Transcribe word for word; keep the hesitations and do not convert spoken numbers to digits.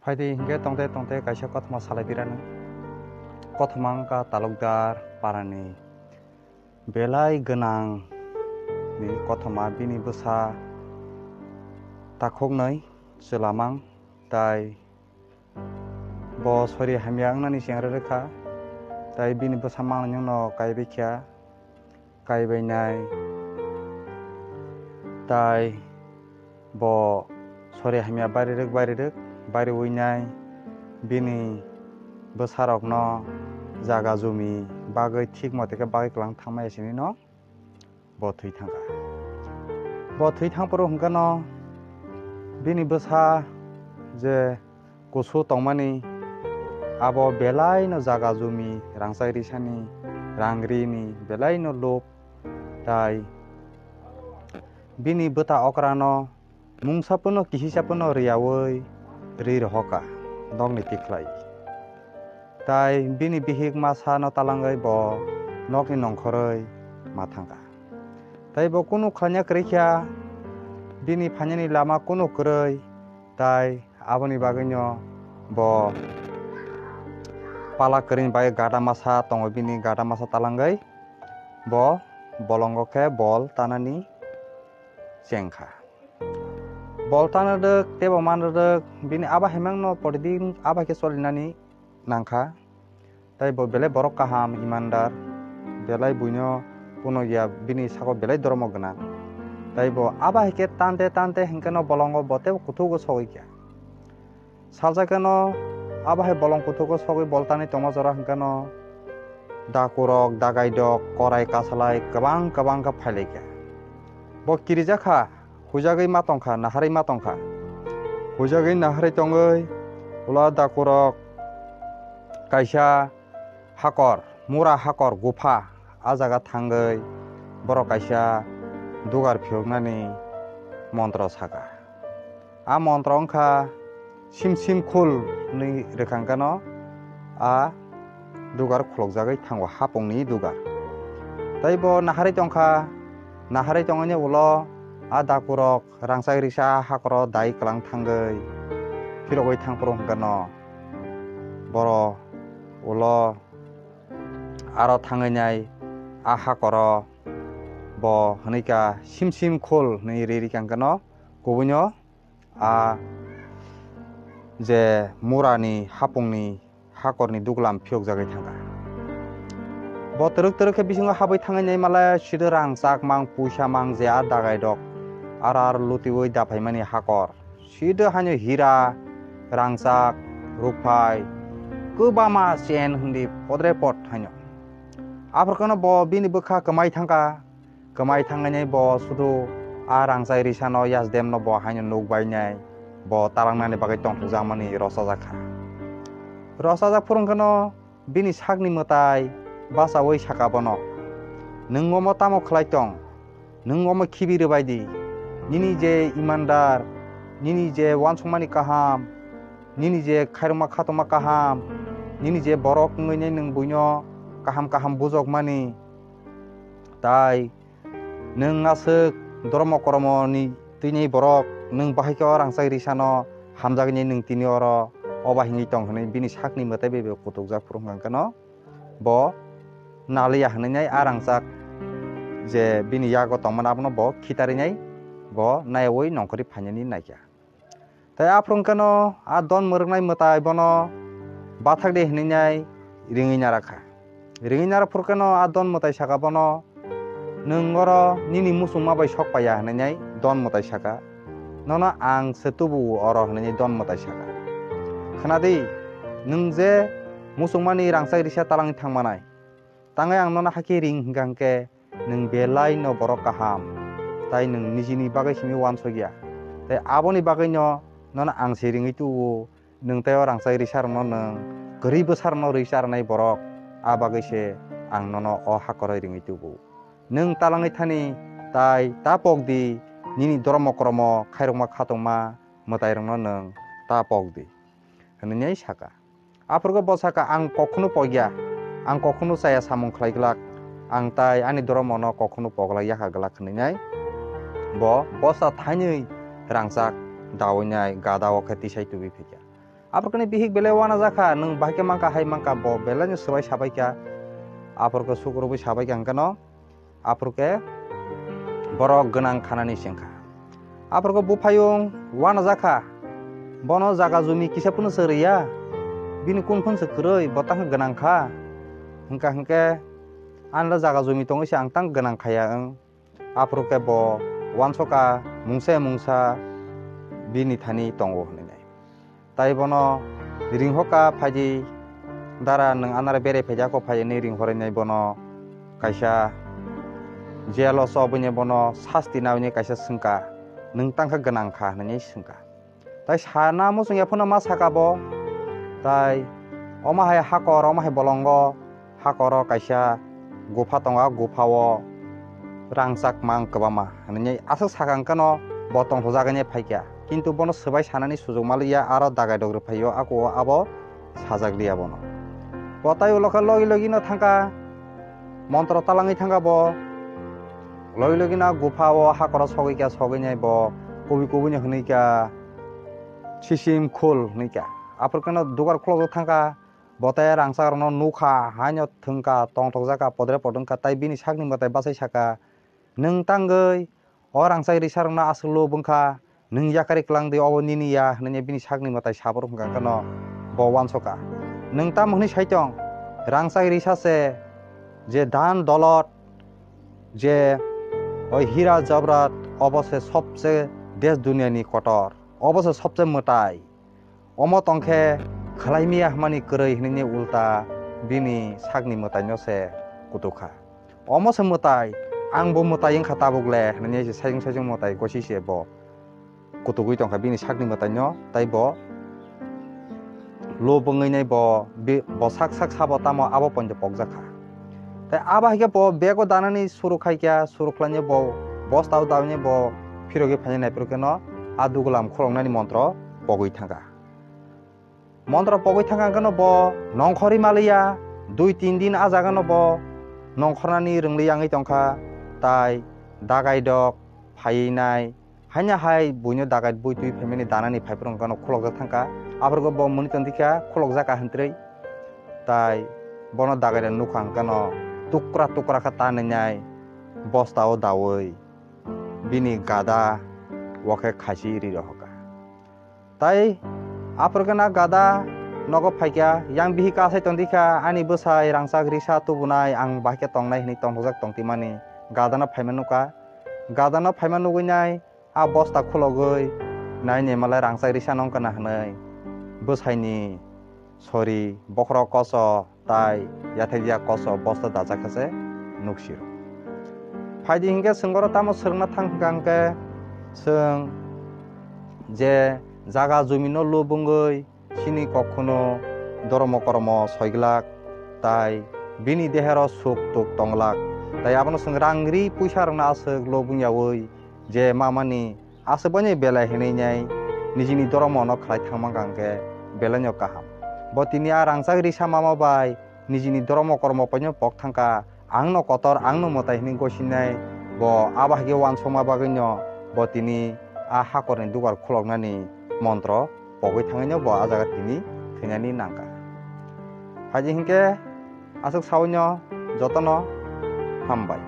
Phaidi hinkhe tongte tongte kaisa kothoma salai birano. Kothoma wngkha talukdar parani belai gwnang ni kothoma, bini bwsa takhuknwi chwlamang, tai bo sori hamya wngnani chengra rwkha, tai bini bwsa manwi wngno kaibai kha. Kaibainai, tai bo sori hamya bari rwk, bari rwk, bari uinai bini bwsarokno jaga jumi bagwi thik mote khe bagwi kwlang thangmaya sinino bo thwi thangkha. Bo thwi thangphuru hwnkhe no bini bwsa je kusu tongmani, abo belaino jaga jumi, rangchak risani, rang rini belaino lub, tai bini bwta okrano mungsa phano kihisa phano riyaui ri rohorkha nokni tikhlai. Tai bini bihik masa no talangwi bo nokni nongkhorwi ma thangkha. Tai bo kunu khlaina kwrwi kha, bini phainani lama kunu kwrwi, tai aboni bagwino bo pala kwrwini bagwi gada masa tongo, bini gada masa talangwi bo bolongo khe bol tanani chengkha. Bol tana rwk, tebo man rwk, bini aba hemangno pordin aba khe solinani nangkha. Tai bo belai borok kaham, imandar, belai buino kuno ya, bini sago belai doromo gwnang. Tai bo aba hai khe tante tante hinkhe no bolongo bo tebo kuthugo sogwi kha. Salsa khe no abo hai bolong kuthugo sogwi bol tanwi tongma jora hwnkhe no dakurok, dagaidok, korai kasalai kwbang kwbang khe phailaikha. Bo kirijak kha, huijagwi ma tongkha, naharwi ma tongkha. Huijagwi naharwi tongwi ulo dakurok kaisa hakor, mura hakor gupha, a jaga thangwi borok kaisa dugar phiyoknani montro saka. A montro wngkha sim sim khul hwnwi rwkha hwnkhe no a dugar khulokjagwi thango, hapungni dugar. Tai bo naharwi tongkha, naharwi tongmani ulo a dakurok rangchak risa hakoro dai kwlang thangwi phirogwi thangphuru hwnkhe no boro ulo aro thangwi nai a hakoro bo hwnwi kha sim sim khul hwnwi ri rikha hwnkhe no kubuino a je murani hapungni hakorni duglam phiyokjagwi thangkha. Bo twrwk twrwk khe bisingo habwi thangwi nai malai, sida rangchak mang, puisa mang, je a dagai dok, ar ar lutiwi daphaimani hakor. Sida haino hira, rangchak, rukphai, kwbama chen hwndi podre pod haino. Aphuru kheno bo bini bwkha kwmai thangkha. Kwmai thangnaini bo sudu a rangchak risano Yasdemno bo haino nukbainai, bo talangnani bagwi tongthokjakmani rochajak kha. Rochajak phuru hwnkhe no bini sakni mwtai bachaui saka bono, "Nwng omo tamo khlai tong? Nwng omo khibi rwbai di. Nini je imandar, nini je uansukmani kaham, nini je khairokma khatokma kaham, nini je borok wngwi nwng buino kaham kaham bujokmani, tai nwng aswk dormo kormoni twini borok, nwng bahai khe o rangchak risano hamjaknai, nwng tini oro oba hingwi tong," hwnwi bini sakni mwtai bai bo kutukjak phuru hwnkha hwnkhe no bo naliya hwnwi nai a rangchak je bini yago tongmani abono bo khitarinai bo naiwi nongkhorwi phainani naikha. Tai aphuru hwnkhe no a don mwrwknai mwtai bono bathak de hwnwi nai ringwi narakha. Ringwi narak phuru khe no a don mwtai saka bono, "Nwng oro nini muchungma bai sok paiya," hwnwi nai don mwtai saka. "Nono ang se tubu oro," hwnwi nai don mwtai saka. "Khna di, nwng je muchungmani rangchak risa talangwi thangmanai, tangwi ang nono hakhe ring hwnkha hwnkhe, nwng belai no borok kaham, tai nwng nijini bagwi simi uansukya. Tai aboni bagwi no nono ang se ringwi tubu, nwng tai o rangchak risa rokno nwng kwrwi bwsa rokno rwi charnai borok, a bagwi se ang nono o hakoroi ringwi tubu. Nwng talangwi thani tai ta pok di, nini dormo kromo khairokma khatokma mwtai rokno nwng ta pok di," hwnwi saka. Aphuru khe bo saka, "Ang kokhno pokya, ang kokhno chaya samung khlai glak, ang tai ani doromono kokhno poglak yakha glak," hwnwi nai bo bosa thainwi rangchak daui nai gada o khe tisai tubui phaikha. Aphuru khe ni bihik belai uanajakha, nwng bahai khe mankha hai mankha, bo belai no swbai sabaikha, aphuru khe suk rwui sabaikha hwnkhe no, aphuru khe borok gwnang khanani chengkha. Aphuru khe buphayung uanajakha, bono jaga jumi kisa phano se rwya, bini kun phano se kwrwi, bo tangkhe gwnang kha, hwnkha hwnkhe ani jaga jumi tongwi se ang tang gwnang khaya wng. Aphuru khe bo uansukha mungsa mungsa bini thani tongo hwnwi nai. Tai bono ringhoka, phaidi dara, nwng anare berai phaidi ako phai hwnwi ringhorwi nai bono kaisa jail o chobwi nai bono sasti nawi nai kaisa swngkha, nwng tangkha gwnang kha hwnwi swngkha. Tai sana muchung ya phano ma saka bo, tai omo hai hakor, omo hai bolongo, hakoro kaisa gupha tongo, a guphao rangchak mang kwbangma hwnwi aswk saka hwnkhe no bo tongthokjagwi nai phaikha, kintu bono swbai sanani sujuk maliya, aro dagai dok rwphaio, ako abo sajak liya bono. Bo tai ulo khe logi logi no thangkha, montro talangwi thangkha bo, logi logi no guphao hakoro sogwi kha, sogwi nai bo kubui kubui no hwnwi kha, "Sisim khul," hwnwi kha. Aphuru khe no dugar khulokjak thangkha, bo tai rangchak rokno nukha, haino thwngkha, tongthokjak kha, podre pod wngkha, tai bini sakni mwtai bachai saka, "Nwng tangwi o rangchak risa rokno aswk lub wngkha, nwng yakarwi kwlang di, obo nini ya," hwnwi bini sakni mwtai saborok hwnkha hwnkhe no bo uansukha. Nwng tamo hwnwi sai tong, rangchak risa se je dhan dolot, je oi hira jabrat, obo se sobse desh duniyani kotor, obo se sobse mwtai. Omo tongkhe khlai miya hwnmani kwrwi hwnwi ulta bini sakni mwtaino se kutukha. Omo se mwtai, ang bo mwtai wngkha tabuk le hwnwi se saijwng saijwng mwtai gosi se bo kutugwi tongkha bini sakni mwtaino, tai bo lub wngwi nai bo bi-, bo sak sak sabo tamo abo poito pokjakha. Tai abo hai khe bo bego danani suru khai kha, suru khlainai bo bostao dainai bo phirogwi phainai naiphuru khe no a dugulam khuloknani montro pogwi thangkha. Montro pogwi thangkha hwnkhe no bo nongkhorwi maliya, dui tin din a jaga no bo nongkhornani rwngli yangwi tongkha, tai dagai dok phaiwi nai, haino hai buino dagai bui twi phaimani danani phaiphuru hwnkhe no khulokjak thangkha, aphuru bo mwnwi tongdi kha khulokjak kha hwntrwi, tai bono dagai rok nukha hwnkhe no tukra tukra khe tanwi nai bostao daui bini gada o khe khachi ri rohorkha. Tai aphuru khe na gada nogo phaikha, yang bihik asai tongdi kha, "Ani bwsai rangchak risa tubunai, ang bahai khe tongnai," hwnwi tongthokjak tongtwimani gada no phaima nukha. Gada no phaima nugwi nai a bosta khulogwi nai nai malai rangchak risa nong kana hwnwi bwsaini sori bokhorok koso tai yathai ya koso bosta dajak khe se nuksiro. Phaidi hinkhe chwng oro tamo swrwngna thang hwnkha hwnkhe chwng je jaga jumino lub wngwi chini kok kheno dormo kormo soiglak tai bini dehero suk tuk tonglak, tai abono chwng rang ri puisa rokno aswk lub wngyaui je mamani aswk bai belai hinwi nai nijini dormo no khlai thangma hwnkhe belai no kaham. Bo tini a rangchak risa mama bai nijini dormo kormo poino pok thangkha, "Ang no kotor, ang no mwtai," hinwi gosinai bo abo hai khe uansukma bagwi no bo tini a hakorni dugar khuloknani montro pogwi thangwi no bo a jaga tini thwinani nangkha. Phaidi hinkhe aswk saui no jotono hambai.